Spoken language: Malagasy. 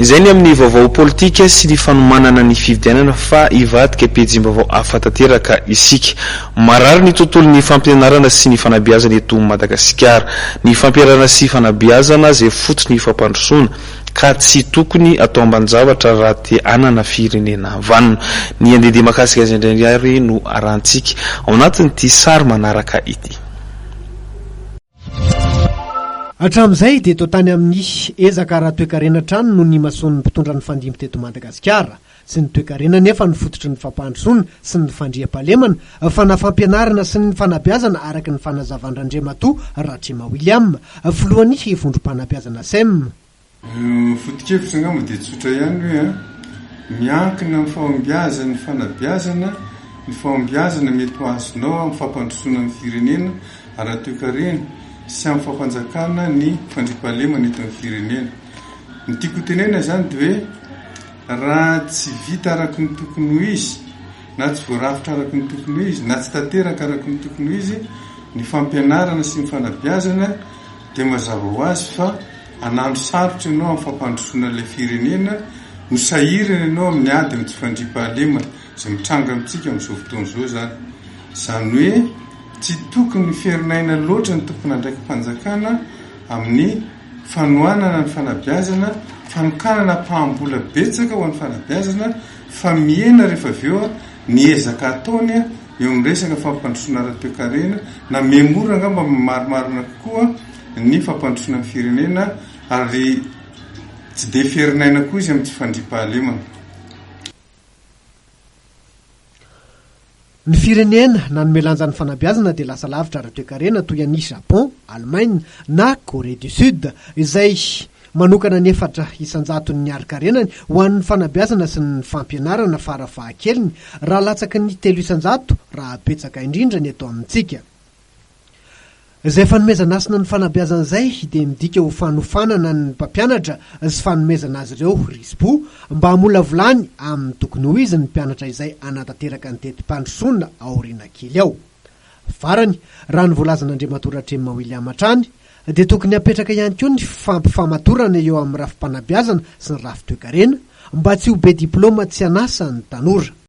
Izay ny amin'ny vaovao politika sy ny fanomanana ny fifidianana fa hivadika pejim-baovao hafa tanteraka isika. Marary ny tontolon'ny fampianarana sy ny fanabeazana eto Madagasikara. Ny fampianarana sy fanabeazana izay fototry ny fampandrosoana ka tsy tokony atao ambanin-javatra raha te hanana firenena vanona. Ny andiandiany mahakasika izay indray ary no arahantsika ao anatin'ity sary manaraka ity. Hatramin'izay dia toa tany amin'ny ezaka ara-toekarena hatrany no nimasoan'ny mpitondra nifandimby teto Madagasikara. Tsy ny toekarena anefa no fototry ny fampandrosoana sy ny fandriampahalemana fa na fampianarana sy ny fanabeazana araka ny fanazavan-dRandriamatoa Ratrema William, filohan'ny vondrom-panabeazana Sem. Ny foto-kevitra angamba dia tsotra ihany hoe miankina amin'ny fahombiazan'ny fanabeazana ny fahombiazana mety ho azonao amin'ny fampandrosoana ny firenena ara-toekarena sy amin'ny fampanjakana ny fandriampahalemana eto amin'ny firenena. Ny tiako hotenenina izany dia hoe raha tsy vita araka ny tokony ho izy na tsy voarafitra araka ny tokony ho izy na tsy tanteraka araka ny tokony ho izy ny fampianarana sy ny fanabeazana dia mazava ho azy fa hanandro sarotra ianao amin'ny fampandrosoana ilay firenena, ho sahirana ianao amin'ny ady amin'ny tsy fandriampahalemana izay mitranga amintsika amin'izao fotoana izao izany. Izany hoe tsy tokony hiferin'aina loatra ny tompon'andraiki-panjakana amin'ny fanohanana ny fanabeazana, fanokanana ampaham-bola betsaka ho an'ny fanabeazana fa mihena rehefa avy eo ny ezaka ataony eo amin'ny resaka fampandrosoana ara-toekarena na miha-mora angamba marimarina kokoa ny fampandrosoana ny firenena ary tsy dia ferin'aina koa izy amin'ny tsy fandriampahalemana. Ny firenena nanome lanja ny fanabeazana dia lasa lavitra ara-toekarena toy an'i Japon, Allemagne na Corée du Sud izay manokana ny 4%-n'ny harin-karenany ho an'ny fanabeazana sy ny fampianarana fara fahakeliny raha latsaky ny 3% raha betsaka indrindra ny eto amintsika. Izay fanomezana hasina ny fanabeazana izay dia midika ho fanofanana ny mpampianatra sy fanomezana azy ireo risi-po mba hamolavolany amin'ny tokony ho izy ny mpianatra izay hanatanteraka ny teti-pandrosoana aoriana kely ao. Farany, raha ny voalazan'Andriamatoa Ratrema William hatrany, dia tokony hapetraka ihany koa ny fampifamatorana eo amin'ny rafi-panabeazana sy ny rafi-toekarena mba tsy ho be diplaoma tsy an'asa ny tanora.